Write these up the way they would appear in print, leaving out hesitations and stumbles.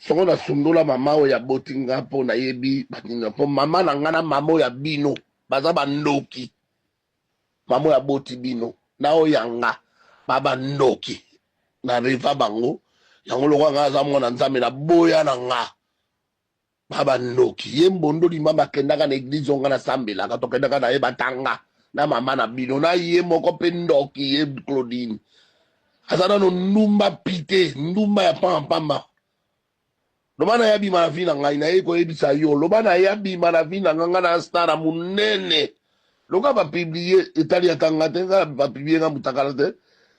Soko na sundola mama oyo aboti nga mpo nayebi baninga mpo mama na nga na mama oyo ya bino baza bandoki. Mama oyo aboti bino na oyo ya nga ba bandoki. Na reva bango yango lokola nga aza mwana Nzambe na boya na nga ba bandoki. Ye mbondo limama akendaka na eglise oyo nga nasambelaka, tokendaka na ye batanga na mama na bino na ye moko mpe ndoki ye Claudine aza nano ndumba pite ndumba ya pamba pamba. Loba na ye abima na vie na ngai, naye koyebisa yo loba na ye abima na vie na ngai, ngai na star ya monene loka ba publier etali ata nga te, ngai ba publier nga mutakala te.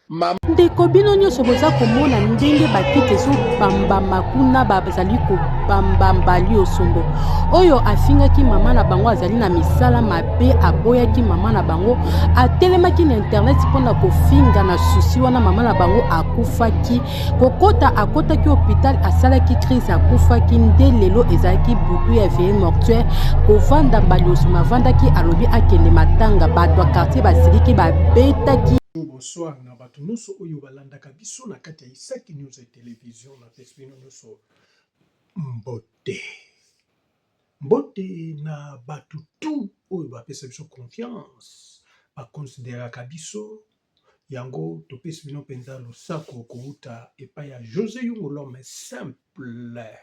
Mama Ndeko bino nyonso boza komona ndenge bakiti ezobambama kuna, bazali kobamba Mbali Osombo oyo afingaki mama na bango, azali na misala mabe, aboyaki mama na bango, atelemaki na internet mpona kofinga na susi wana mama na bango akufaki. Kokota akotaki hopital, asalaki crise, akufaki. Nde lelo ezalaki butu ya veille mortuaire, kovanda Mbali Osombo avandaki, alobi akende matanga, bato ya quartier basiliki, babetaki. Bonsoir na bato nyonso oyo balandaka biso na kati ya Isaac News Television, napesi bino nyonso mbote. Mbote na bato tout oyo bapesa biso confiance, baconsideraka biso yango topesi bino mpenza losako kowuta epai ya Jose Yungu l'homme simple.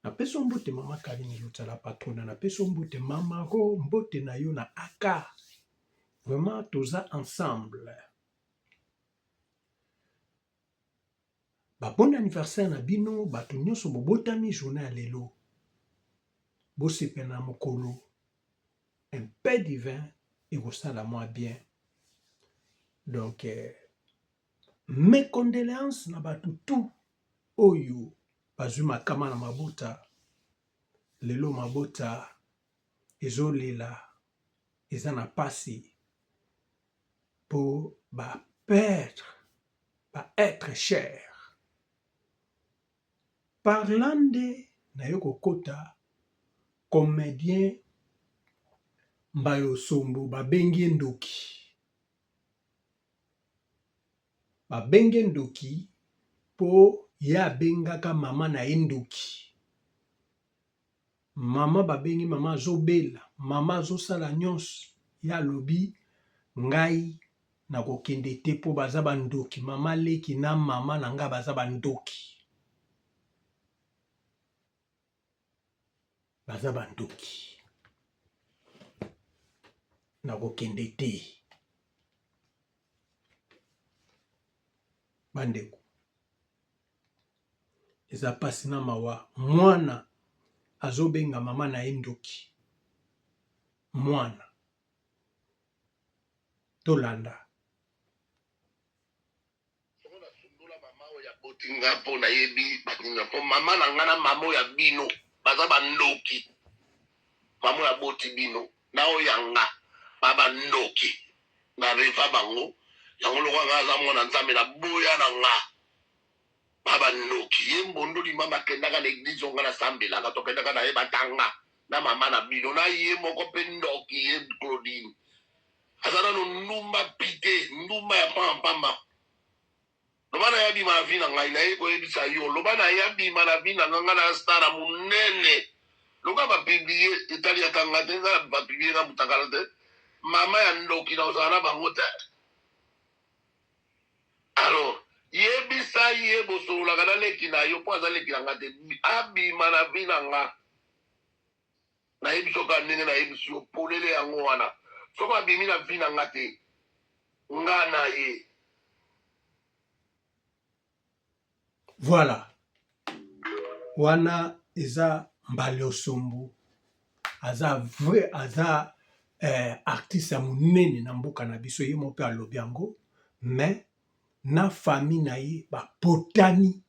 Napesi yo mbote mama Karine Lutsa la patrona, napesi yo mbote mama Ro, mbote na yo na AK. Vraiment toza ensemble. Ba bon anniversaire na bino bato nyonso bobotami journée ya lelo. Bosepela na mokolo un paix divin ekosala mwa bien. Donc eh, mes condoléances na bato tout oyo bazwi makama na mabota lelo mabota ezolela eza na pasi po ba perdre ba etre cher. Par là nde naye kokota comedien Mbayosombo babengi ye ndoki. Babengi ye ndoki po ye abengaka mama na ye ndoki. Mama babengi mama azobela, mama azosala nionso, ye alobi ngai nakokende te po baza ba ndoki, mama leki na mama na ngai baza ba ndoki. Baza ba ndoki. Nakokende te. Bandeko. Eza pasi na mawa mwana azobenga mama na ye ndoki mwana tolanda. Soko na sundola mama oyo aboti nga mpo nayebi baninga mpo mama na nga na mama oyo ya bino baza bandoki. Mama oyo aboti bino na oyo ya nga ba bandoki na reva bango yango lokola nga aza mwana Nzambe na boya na nga ba bandoki. Ye mbondo limama akendaka na eglise oyo nga nasambelaka, tokendaka na ye batanga na mama na bino na ye moko mpe ndoki ye Claudine aza nano ndumba pite ndumba ya pamba pamba. Loba na ye abima na vie na ngai, naye koyebisa yo loba na ye abima na vie na ngai, ngai na star ya monene loka ba publier etali ata nga te, ngai ba publier nga mutakala te, mama ya ndoki na ozala na bango te. Alors yebisa ye bosololaka na leki na yo mpo aza leki na nga te, abima na vie na nga. Nayebisi yo kaka ndenge nayebisi yo polele yango wana. Soki abimi na vie na nga te, nga na ye. Voilà. Wana eza Mbaliosombo aza vrai aza eh, artiste ya monene na mboka na biso ye moko mpe alobi yango mais na famille na ye bapotani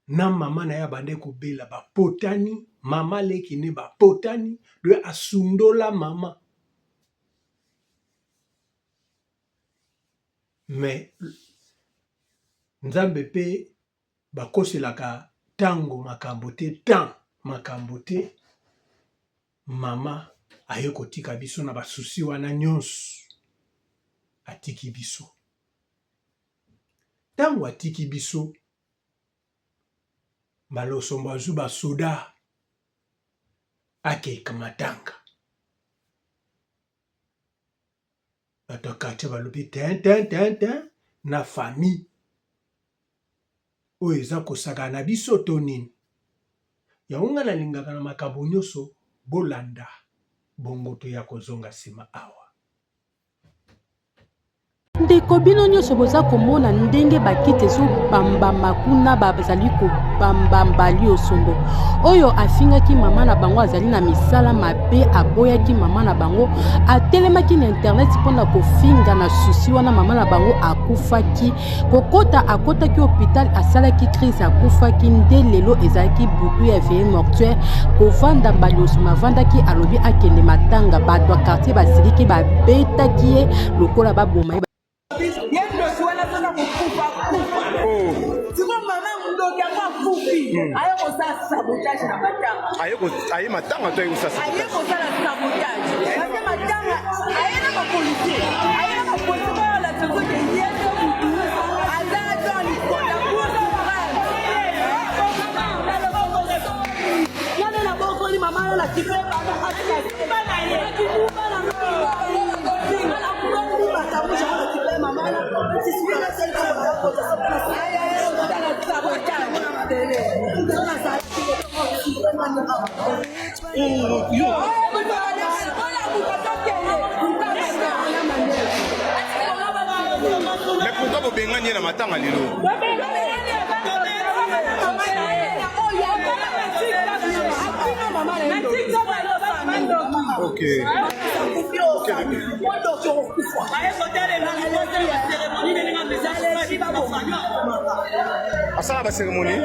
na mama na ye abandaki kobela bapotani mama leki ne bapotani donc asundola mama mais nzambe pe bakoselaka tango makambo te temps makambo te mama aye kotika biso na ba souci wana nyonso atiki biso tango atiki biso. Mbalosombo azwi basoda akeka matanga. Bato ya quartier balobi tin tin tin tin na famille oyo eza kosakana na biso to nini? Yango nga nalingaka na makambo nyonso bolanda bongo toya kozonga nsima awa. Ndeko bino nyonso boza komona ndenge bakiti ezobambama kuna bazali kobamba mbali osombo oyo afingaki mama na bango azali na misala mabe aboyaki mama na bango atelemaki na internet mpo na kofinga na susi wana mama na bango akufaki kokota akotaki hopital asalaki crise akufaki nde lelo ezalaki butu ya veille mortuaire kovanda mbali osuma avandaki alobi akende matanga bato ya quartier basiliki babetaki ye lokola baboma ye. Ye ndoki wana soki akokufa akufa. Oh. Siko mama ndoki yango akufi. Aye kosala sabotage na matanga. Aye matanga to aye kosala sabotage? Aye kosala sabotage. Parce que matanga aye na ba policier. Aye na ba policier ba la soki ke ye nde mutu aza dans likonda cour suprême. Nani na bokoli mama yo na kipe bana atika Mais pourquoi bobengani ye na matanga lelo? Ok. Asala ba cérémonie.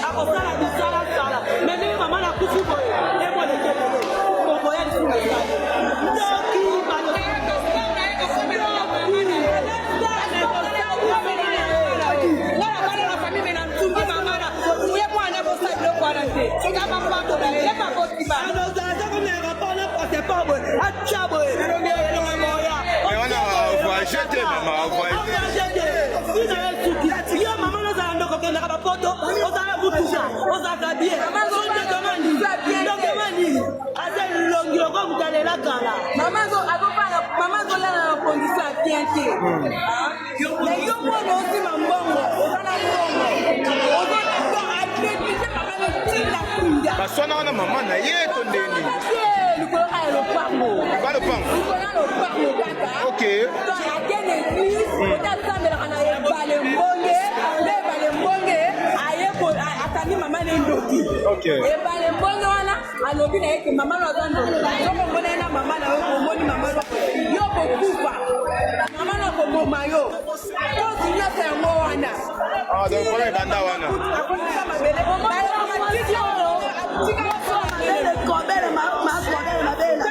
Akosala bisalasala me ndenge mama nakufi boye emolekebele okoya lisusu na ndoki. Mais wana voyage te mama, voyage. Yo mama nozala ndoko, okendaka bapoto, ozala mutuka, ozalaka bien. Ndokema nini? Aza elongi loko moto alela kala. Mama azolala na condition ya bien te. Mais yo mwana osima mbongo, oza na mbongo, ozonéglige mama notinda kunda. Baswana wana mama na ye to ndeni? Likolo kaka ya lopango. Ba lopango. Likolo ya lopango kaka. Ok. Donc akende église, ota asambelaka na ebale mbonge, nde ebale mbonge aye akangi mama ne ndoki. Ok. Ebale mbonge wana alobi na ye ke mama no aza ndoki. Soki omoni ye na mama na yo, omoni mama no yo kokufa. Mama no akoboma yo. Kozi nyonso yango wana. Ah, donc voilà ebanda wana. Akokufa mabele. Balobaka oyo atika mabele kobele makobele mabele.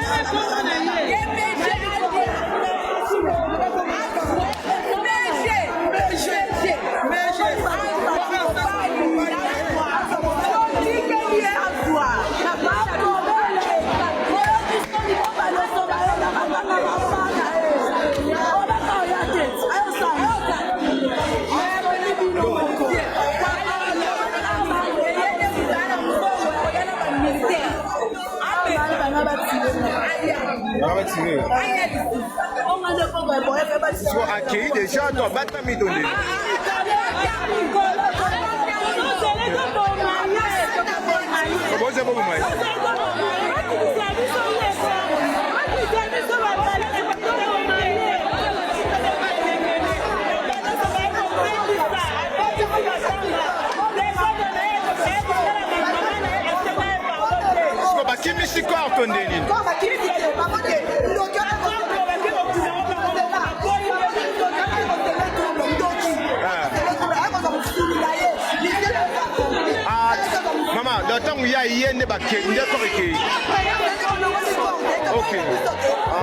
Batire. So akei déjà to abatami to ndeni? Boze boboma ye. Siko bakimisi corps to ndeni? Ah, mama, donc ntango ya ye nde bakei nde corps ekei. Ok. Ah.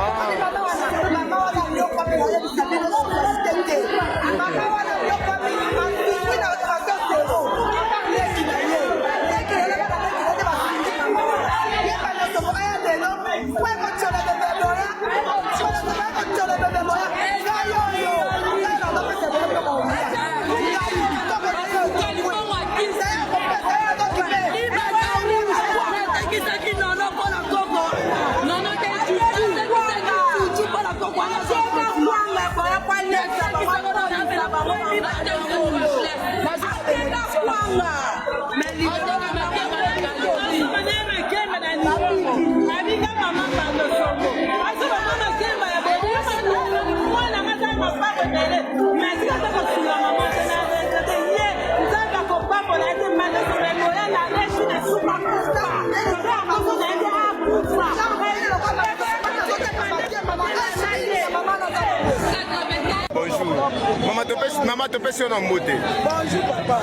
Mama, topesi yo na mbote. Bonjour papa.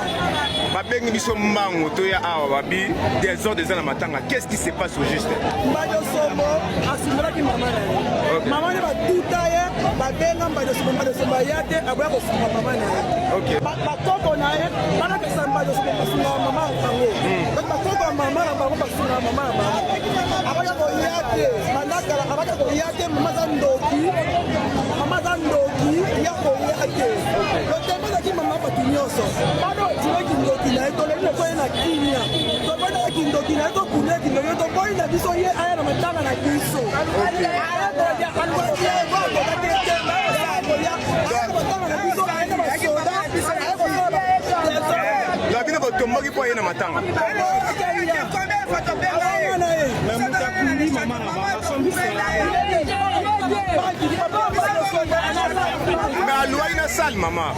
Babengi biso mbango toya awa babi désordre eza na matanga. Qu'est-ce qui se passe au juste? Mbadio Sombo asundolaki mama na ye. Okay. Mama ne batuta ye, babenga Mbadio Sombo, Mbadio Sombo aya te, aboya kosunga mama na ye. Okay. Bakoko na ye balakisa Mbadio Sombo basunga mama na bango. Hmm. Donc bakoko ya mama na bango basunga mama na bango. Aboya koya te, banda kala aboya koya te, mama aza ndoki. Mama aza ndoki ya koya te. Lotema ezalaki mama bato nyonso. Bana otire kindoki na ye, toleli na ye na kimia. Toboyi na kindoki na ye, tokunda kindoki ye, toboyi na biso ye aya na matanga na biso. Aya koya, alukaki ye, akokaki ye te, aya koya, aya na matanga na biso, aya na basoda, aya kosala Na bino botomboki mpo aye na matanga. Mais aluwaki na salle mama.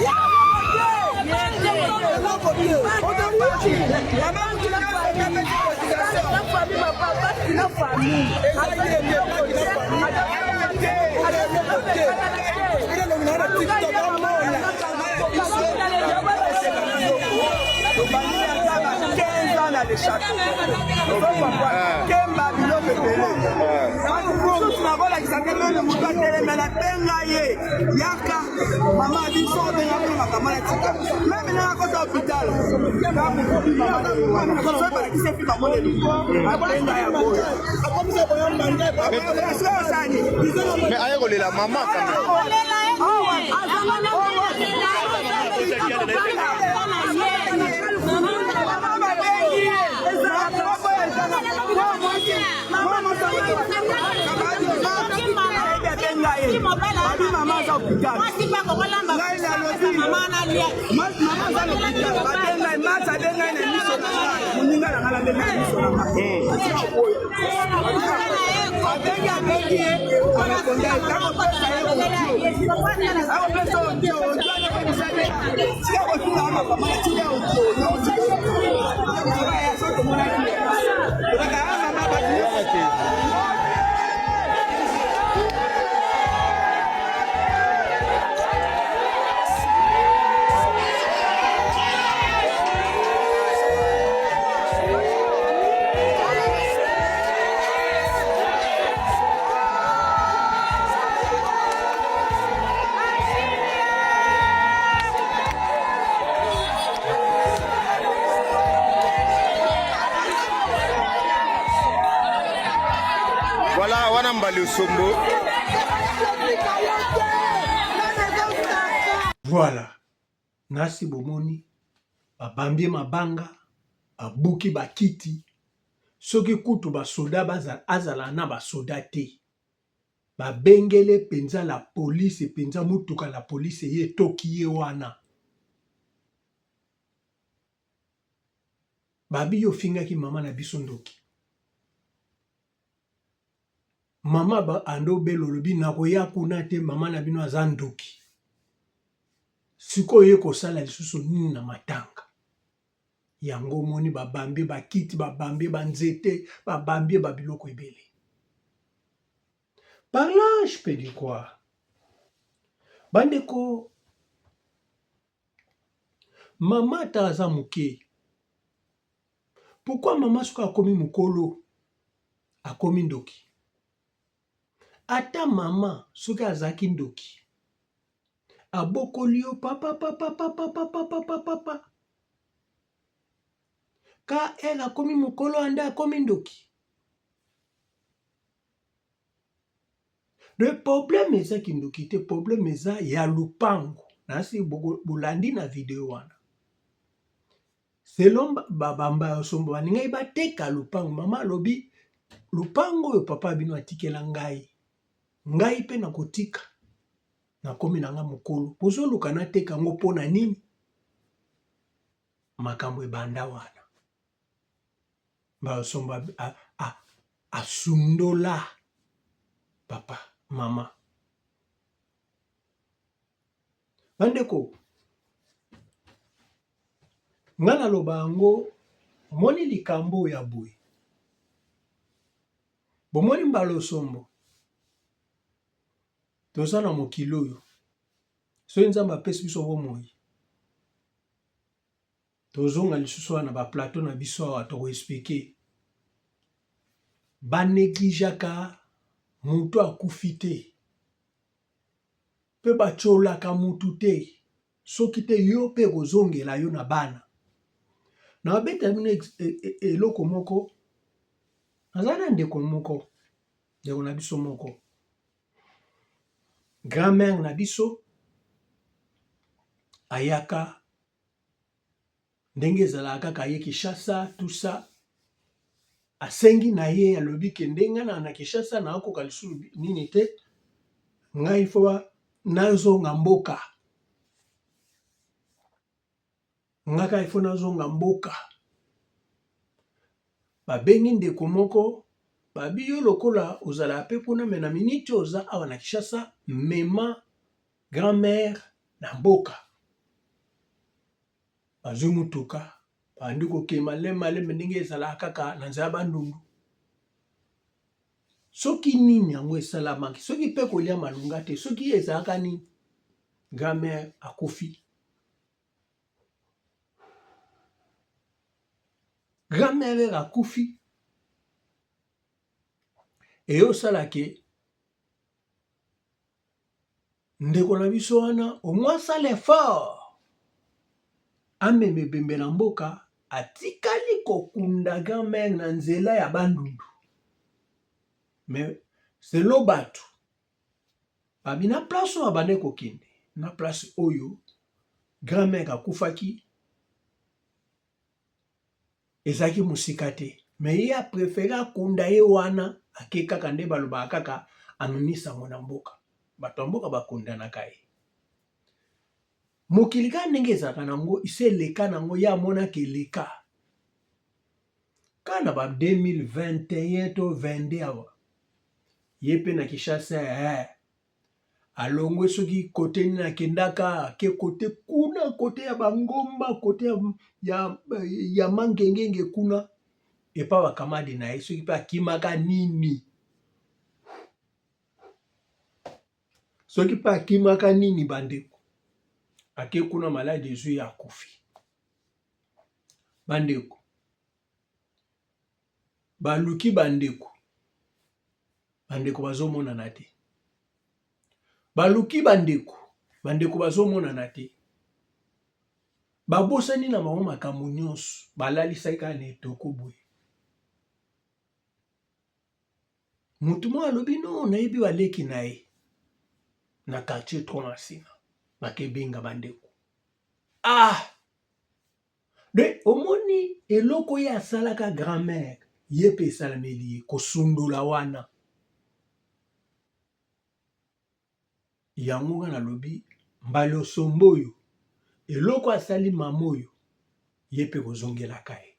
Kemba biloko ebele mosusu nakolakisa te meme moto atelemela benga ye yaka mama biso obenga mpe makambo na tika meme nanga kota hôpital soki balakisi efi bango lelo abenga ya boye osani Mais aye kolela mama quand même. Mama aza hôpital ngai nalobi mama aza na hôpital babengai mati abengai na miso na ngai moninga na ngai nabengai na miso na ngai abengi abengi ye areponda ye akopesa ye audio akopesa audio audio anakobisa ye tika kotuna makambo na tika audio Voilà, wana mbali osombo. Voilà, nasi bomoni babambi mabanga, babuki bakiti, soki kutu basoda bazala azala na basoda te babengele mpenza la police mpenza motuka la police eye etoki ye wana babi yo ofingaki mama na biso ndoki mama ba ando belo olobi nakoya kuna te mama na bino aza ndoki sikoyo ye kosala lisusu nini na matanga Yango omoni ba bambi ba kiti, ba bambi ba nzete, ba bambi ba biloko ebele. Par là, je peux dire quoi? Bandeko, mama ata aza moke, pourquoi mama soki akomi mokolo akomi ndoki? Ata mama soki azalaki ndoki, abokoli yo papapapapapapapapapa ka elle akomi mokolo ande akomi ndoki le problème eza kindoki te problème eza ya lupango nasi bolandi na video wana selon babamba ya sombo balingaki bateka lupango mama alobi lupango oyo papa bino atikela ngai ngai mpe nakotika Nakomi na nga mokolo, bozoluka nateka yango mpo na nini? Makambo ebanda wana. Mbalosombo asundola papa, mama. Bandeko, nga naloba yango, omoni likambo ya boye. Bomoni Mbalosombo, Toza na mokili oyo soki nzambe apesi biso bomoi. Tozonga lisusu awa na ba plateau na biso awa toko expliquer. Ba negligeaka mutu akufi te pe ba tsholaka mutu te soki te yo pe ekozongela yo na bana. Nabeta bino eloko moko naza na ndeko moko ndeko na biso moko grand mère na biso ayaka ndenge ezalaka kaka ye Kinshasa tout ça asengi na ye alobi ke ndenge na na Kinshasa nakoka lisusu nini te ngai fo nazonga mboka nga kaka ifo nazonga mboka babengi ndeko moko babi yo lokola ozalaka mpe kuna me na miniti oyo oza awa na Kinshasa mema grand mère na mboka bazwi motuka babandi kokende malembe malembe ndenge ezalaka kaka na nzela Bandundu soki nini yango esalamaki soki mpe kolia malonga te soki ezalaka nini grand mère akufi grand mère akufi eyosala ke Ndeko na biso wana au moins asala effort amema ebembe na mboka atikali kokunda grand mère na nzela ya Bandundu mais selon batu babi na place oyo abandaki kokende na place oyo grand mère akufaki ezalaki mosika te mais ye a prefere akunda ye wana ake kaka nde balobaka kaka amemi sango na mboka bato ya mboka bakundanaka ye mokili kaka ndenge ezalaka nango esi eleka nango ye amonaka eleka kaka na ba 2021 to 22 awa ye mpe na Kinshasa eh alongwe soki kote nini akendaka ake kote kuna kote ya bangomba kote ya, ya, ya mangengenge kuna epa bakamadi na ye soki mpe akimaka nini soki mpe akimaka nini bandeko ake kuna maladi ezwi ye akufi bandeko baluki bandeko Bandeko bazomonana te. Baluki bandeko, bandeko bazomonana te. Babosani na bango makambo nyonso, balalisaki kaka na etoko boye. Moto moko alobi no, nayebi baleki na ye na quartier 3 Masina, bakebenga bandeko. Ah! De omoni eloko ye asalaka grand mère ye pe esalameli ye kosundola wana yango nga nalobi mbala osomba oyo eloko asali mama oyo ye pe kozongelaka ye.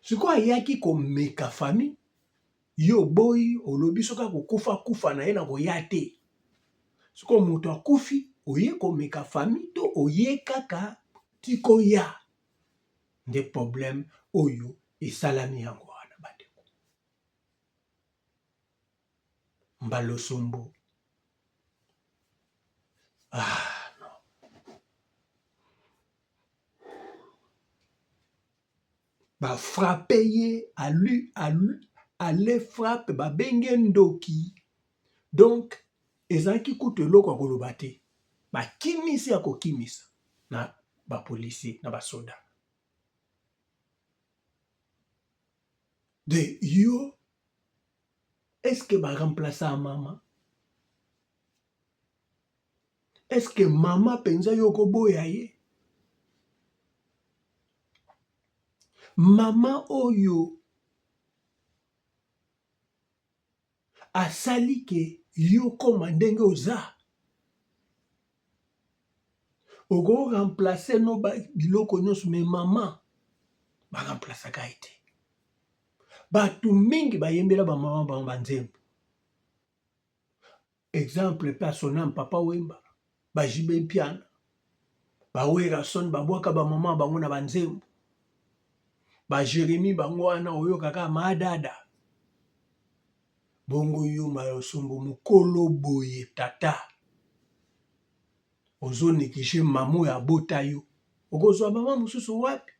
Sikoyo ayaki komeka famille yo oboyi olobi soki akokufa akufa na ye na koya te sikoyo moto akufi oye komeka famille to oye kaka tikoya nde problème oyo esalami yango wana bandeko mbalosombo ah non Ba frappe ye alu alu alle frappe ba bengi ye ndoki donc ezalaki kutu eloko ya koloba te ba kimisi ya kokimisa na ba policier na ba soda de yo est ce que ba remplaça mama Est ce que mama penza yo okoboya ye? Mama oyo asali ke yo okoma ndenge oza? Oko remplacer no biloko nyonso mais mama ba remplacaka ye te. Bato mingi bayembela ba mama bango ba nzembo. Exemple pe à son ame papa wemba, ba JB Mpiana, ba Werrason ba bwaka ba maman bango na ba nzembo. Ba Jeremie bango wana oyoka kaka ma dada. Bongo yo Mayosombo mukolo boye tata. Ozo neglige mama oyo abota yo. Okozwa mama mosusu wapi?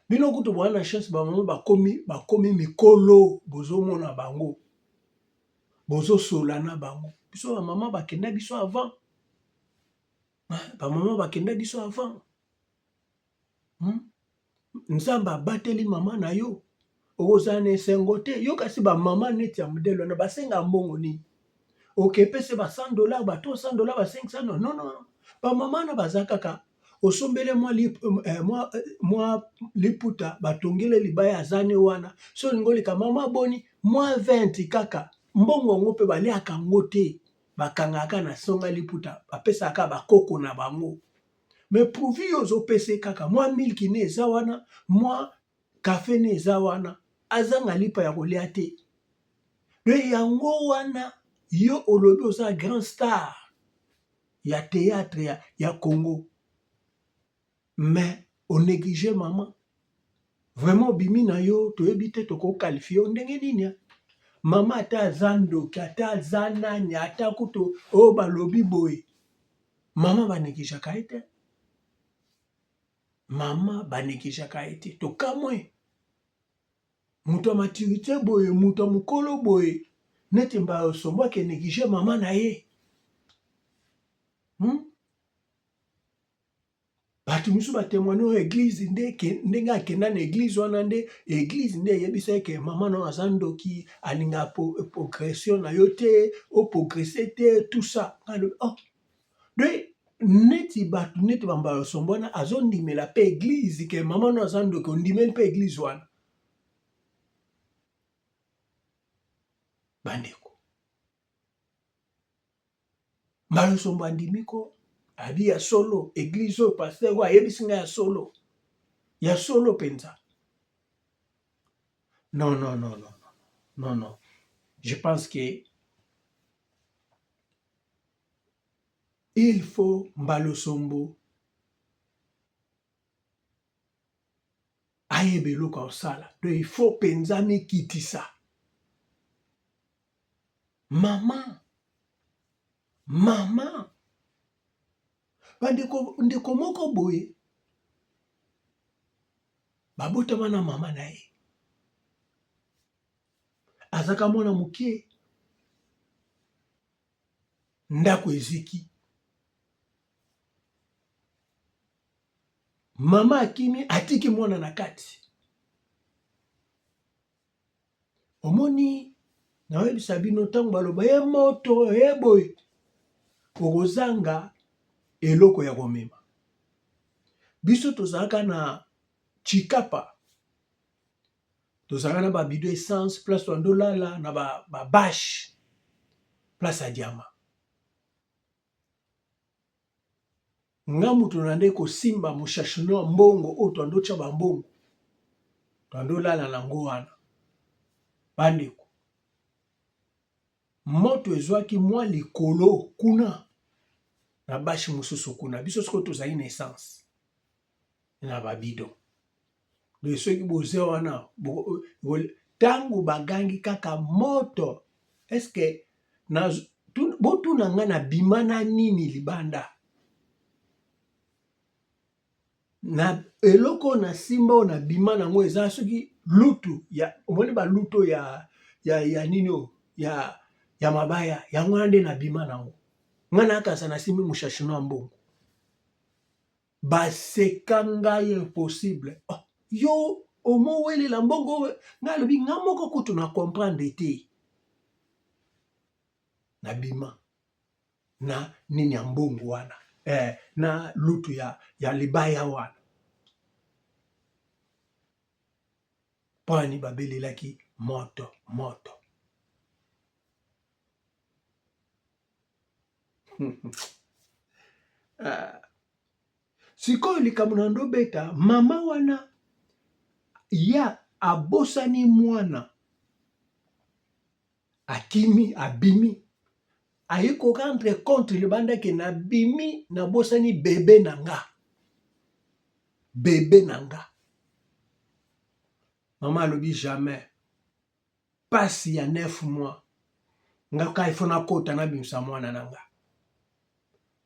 Bino kutu boza na chance ba mama bakomi bakomi mikolo bozomona bango. Bozosola na bango. Biso ba mama bakenda biso avant. Ba mama bakenda biso avant. Hmm? Nzambe abateli mama na yo. Okozala na esengo te. Yo kasi ba mama neti ya modèle wana basenga mbongo nini? Okepese ba 100 dollars, ba 300 dollars, ba 500 dollars. Non, non. Ba mama wana baza kaka osombele mwa, lip, eh, mwa, eh, mwa liputa batongele libaya azani wana so olingi oleka mama boni mwa 20 kaka mbongo yango mpe baliaka yango te bakangaka na songa liputa bapesaka bakoko na bango mais pourvu yo ozopesa ye kaka mwa milki ne eza wana mwa kafe ne eza wana azanga lipa ya kolia te de yango wana yo olobi oza grand star ya theatre ya, ya Congo mais o neglige maman vraiment obimi na yo toyebi te toko qualifie yo ndenge nini mama ata aza ndoki ata aza nani ata kutu oyo balobi boye mama ba negligaka ye te mama ba negligaka ye te tokamwe moto ya maturite boye moto ya mokolo boye neti mbala sombo ake neglige mama na ye hmm? Bato mosusu ba temoigne oyo eglise nde ndenge akenda na eglise wana nde eglise nde eyebisa ye ke mama na yo aza ndoki alinga progression na yo te o progresse te tout ça ngai alobi oh de neti bato neti bambala sombo wana azondimela mpe eglise ke mama na yo aza ndoki ondimeli mpe eglise wana bandeko Malosombo andimi ko abi ya solo eglise oyo pasteur oyo ayebisi nga ya solo ya solo penza non non non non non non je pense que il faut Mbalosombo ayeba eloko akosala donc il faut penza amikitisa Mama, mama, bandeko ndeko moko boye babotama na mama na ye azaka mwana moke ndako eziki mama akimi atiki mwana na kati Omoni, naoyebisa bino ntango baloba ye moto ye boye, okozanga eloko ya komema. Biso tozalaka na Tshikapa, tozalaka na ba bidon essence place toando lala na ba, ba bache place ya diama. Nga moto na nde kosimba mushashino ya mbongo oyo toando tia ba mbongo toando lala na ngo wana ba ndeko moto ezwaki mwa likolo kuna na bache mosusu kuna biso sikoyo tozali na essence na ba bidon donc soki boze wana ntango bagangi kaka moto eske botuna nga na bima na nini libanda na eloko oyo na simba oyo na bima na yango eza soki lutu ya omoni balutu ya, ya, ya nini oyo ya, ya mabaya yango wana nde na bima na yango nga nakasa nasimbi mushashino ya mbongo Baseka ngai impossible oh yo omowelela mbongo ngai alobi nga moko kutu na comprendre te na bima na nini ya mbongo wana eh, na lutu ya, ya libaya wana mpo ani babelelaki moto moto Ah. Sikoyo likambo na ndobeta mama wana ya abosani mwana akimi abimi aye ko rendre compte libanda ke nabimi nabosani bebe na nga bebe na nga mama alobi jamais pasi ya 9 mois nga ka il faut nakota nabimisa mwana na nga.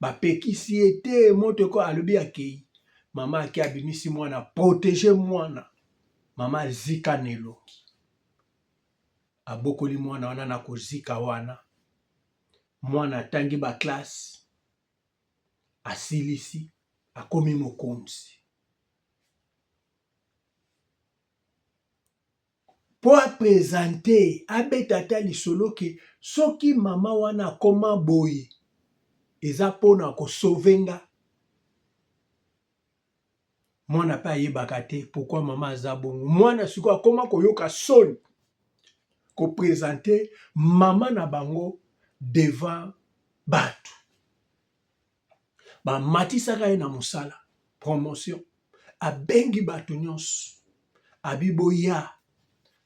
Bapekisi ye te moto eko alobi akei. Mama ake abimisi mwana, protege mwana. Mama azika na elongi. Abokoli mwana wana na kozika wana. Mwana atangi ba classe, asilisi, akomi mokonzi. Po a presenter, abeta ata lisolo ke soki mama wana akoma boye eza pona ko sauver nga. Mwana pe ayebaka te pourquoi mama aza bongo. Mwana sikoyo akoma koyoka soni ko presenter mama na bango devant batu. Bamatisaka ye na mosala, promotion. Abengi bato nyonso, abi boya,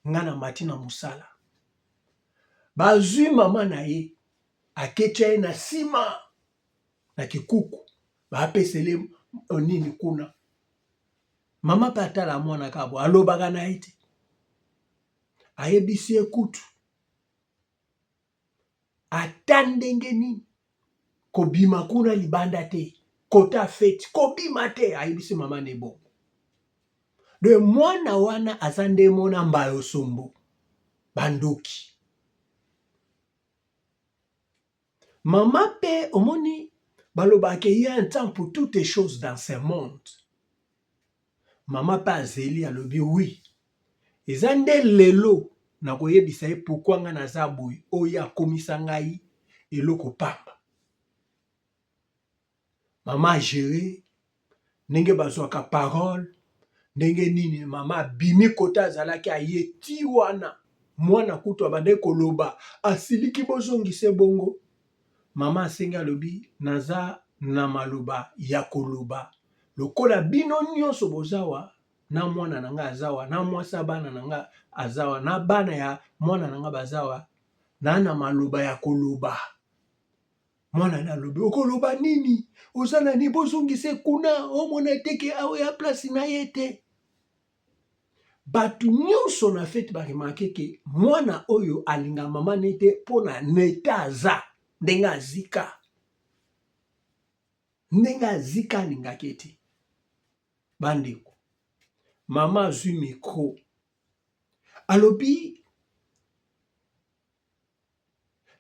nga namati na mosala. Bazwi mama na ye, aketya ye na nsima na kikuku, bapesele nini kuna. Mama mpe atala mwana kaka boye, alobaka na ye te. Ayebisi ye kutu ata ndenge nini kobima kuna libanda te kota feti kobima te ayebisi mama na ebongo de mwana wana aza nde mona mbayo sombo bandoki mama pe omoni balobaka il y a un temps pour toutes les choses dans ce monde Mama pe azeli alobi oui eza nde lelo nakoyebisa ye pourquoi nga naza boye oyo ye akomisa ngai eloko pamba. Mama a gere ndenge bazwaka parole ndenge nini mama abimi kote azalaki aye ti wana mwana kutu abandaki koloba asiliki bozongisa ye bongo Mama asengi alobi naza na maloba ya koloba lokola bino nionso bozawa na mwana na nga azawa na mwasi ya bana na nga azawa na bana ya mwana na nga bazawa na na maloba ya koloba mwana na alobi okoloba nini oza na nini bozongisa kuna omona eteke awa ya place na ye te Batu nionso na fete ba remarque ke mwana oyo alinga maman ne te pona n'etat aza ndenge azika ndenge azika alingaka ye te ba ndeko maman azui micro alobi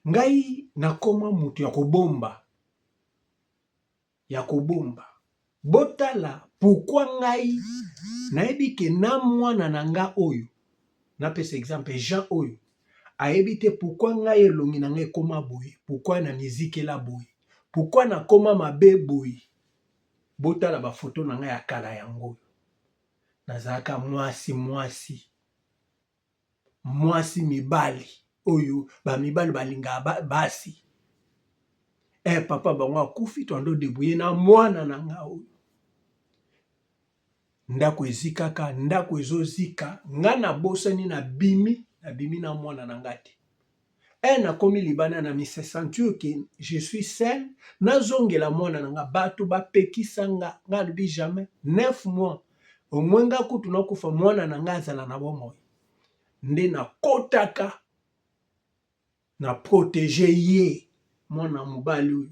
ngai nakoma mutu ya kobomba ya kobomba botala pourquoi ngai nayebi ke na mwana na nga oyo napesa exemple Jean oyo ayebi te pourquoi ngai elongi na ngai ekoma boye pourquoi na mizikela boye pourquoi nakoma mabe boye botala ba photo na ngai ya kala yango oyo nazalaka mwasi mwasi mwasi mibali oyo ba mibali balingaka basi eh papa bango akufi toando debrouiller na mwana na nga oyo ndako ezikaka ndako ezozika nga nabosani nabimi nabimi na mwana na nga te eh nakomi libanda na mise sentir que je suis seul nazongela mwana na nga bato bapekisa nga nga alobi jamais 9 mois au moins nga kutu nakufa mwana na nga azala na bomoi nde nakotaka na protege ye mwana mobali oyo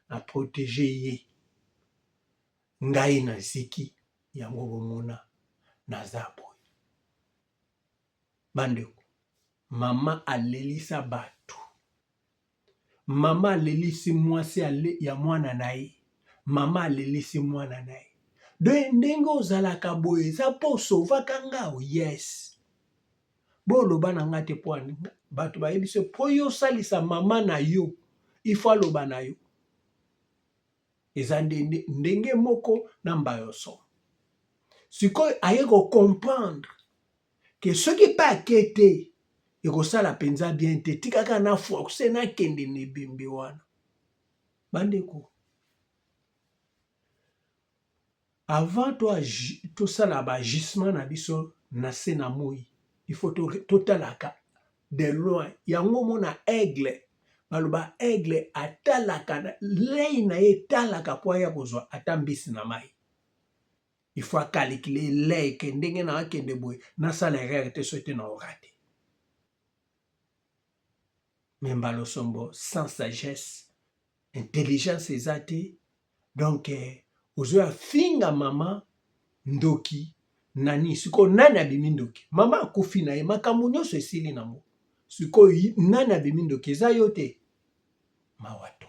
na protege ye ngai naziki yango bomona naza boye bandeko mama alelisa bato Mama alelisi mwasi ya mwana na ye. Mama alelisi mwana na ye. Donc ndenge ozalaka boye eza po osovaka nga? Yes. Boloba na nga te po bato bayebisi yo po yo osalisa mama na yo il faut aloba na yo. Eza nde ndenge moko na Mbayoso. Sikoyo aye ko comprendre que soki pe ake te ekosala penza bien te tika kaka na force nakende na ebembe wana bandeko avant tosala ba agissement na biso na se na moi il faut totalaka de loin yango omona aigle baloba aigle atalaka lei na ye etalaka po aya kozwa ata mbisi na mai il faut a calculer lei ke ndenge na akende boye nasala erreur te soki te na orate mais mbalosombo sans sagesse. Intelligence eza te. Donc eh, ozoya finga mama ndoki nani sikoyo nani abimi ndoki mama akufi na ye makambo nyonso esili nango sikoyo nani abimi ndoki eza yo te mawa to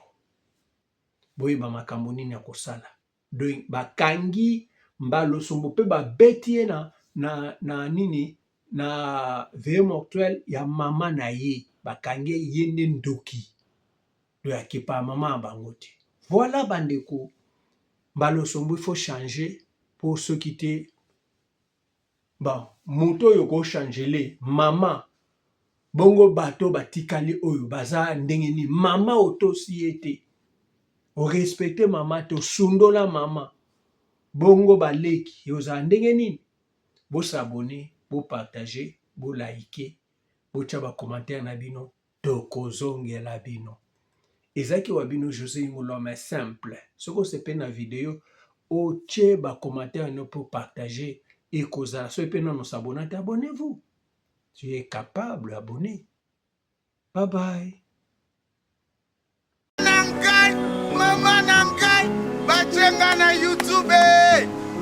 boyeba makambo nini ya kosala donc bakangi mbalosombo mpe babeti ye na, na, na nini na veille mortuelle ya mama na ye bakangi ye nde ndoki donc akipaka mama ya bango te voilà bandeko mbalosombo il faut changer mpo soki te bon moto oyo kochangele mama bongo bato batikali oyo baza ndenge nini mama otosi ye te orespecte mama te osundola mama bongo baleki ozala ndenge nini bosabone bopartage bolike botya bacommentaire na bino tokozongela bino ezalaki wa bino José Yungu l'homme simple soki osepeli na video otie bacommentaire no mpo partage ekozala soki mpe nano s'abonner te abonnez-vous tu es capable abonner bye bye. Na ngai mama na ngai batie nga na youtube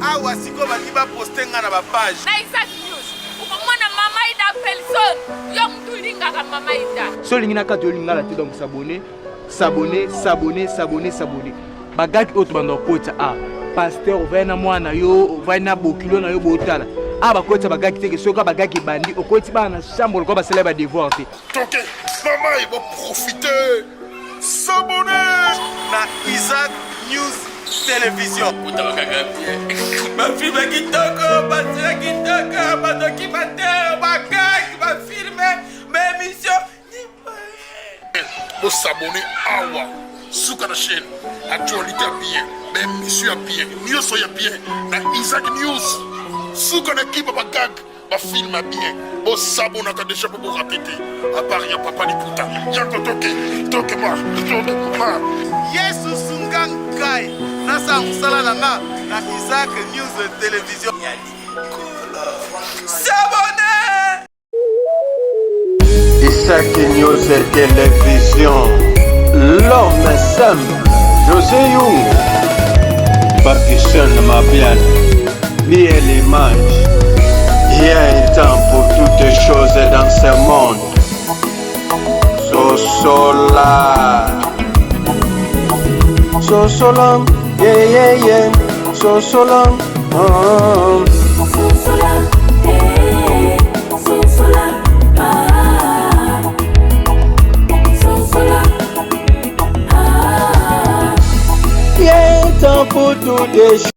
awa sikoyo balingi baposte nga na bapage na Isaac News okomona mama Ida Pelson yo mutu olingaka mama Ida. So olingi na kati olingala te donc s'abonner s'abonner s'abonner s'abonner s'abonner bagaki oyo tobanda kokotisa a pasteur ovai na mwana yo ovai na bokilo na yo botala a bakotisa bagaki te ke soki bagaki ebandi okotisi bana na chambre lokola basala badevoir te. Toke mama et bo profiter s'abonner na Isaac News Télévision. Otala kaka bien. Ba film kitoko, ba série kitoko, ba documentaire, ba gag, ba film, ba émission. Bo s'abonner awa suka na chaîne actualité ya bien ba émission ya bien nyonso ya bien na Isaac News suka na kiba ba gag ba film ya bien bosabonaka deja mpo borate te apart ya papa liputa yako toke toke ma toke ma Yesu sunga ngai nasala mosala na nga na Isaac News Télévision ya likolo. S'abonner. Isaac News Télévision, l'homme simple, José Young, Pakistan Mabian, Miel Image. Il y a un temps pour toutes choses dans ce monde. Sosola. Sosola, yeah, yeah, yeah. Sosola, oh. Sosola, eh, sosola, ah. Sosola, ah. Il y a un temps pour toutes choses.